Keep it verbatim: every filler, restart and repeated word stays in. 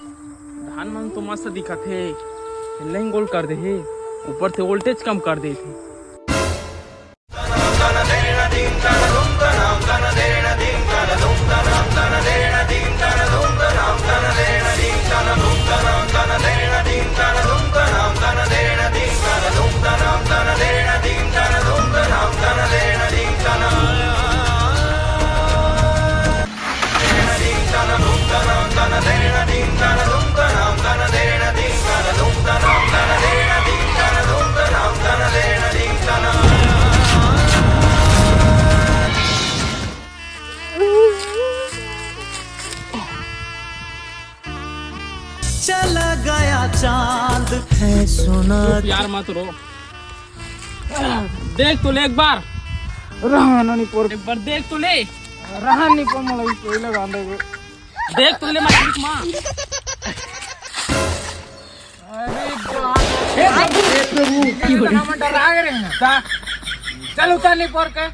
धान मन तो मस्त दिखत हे, लाइन गोल कर दे हे, ऊपर से वोल्टेज कम कर देथे। चला गया चांद है सोना। प्यार मत रो, देख तो ले एक बार, रहना नहीं पर एक बार देख तो ले, रहन नहीं पर मलाई कोई लगा दे। देख तो ले मत माँ। अरे बाप रे, हम डरा गए रहे हैं। चल उतार नहीं पर के।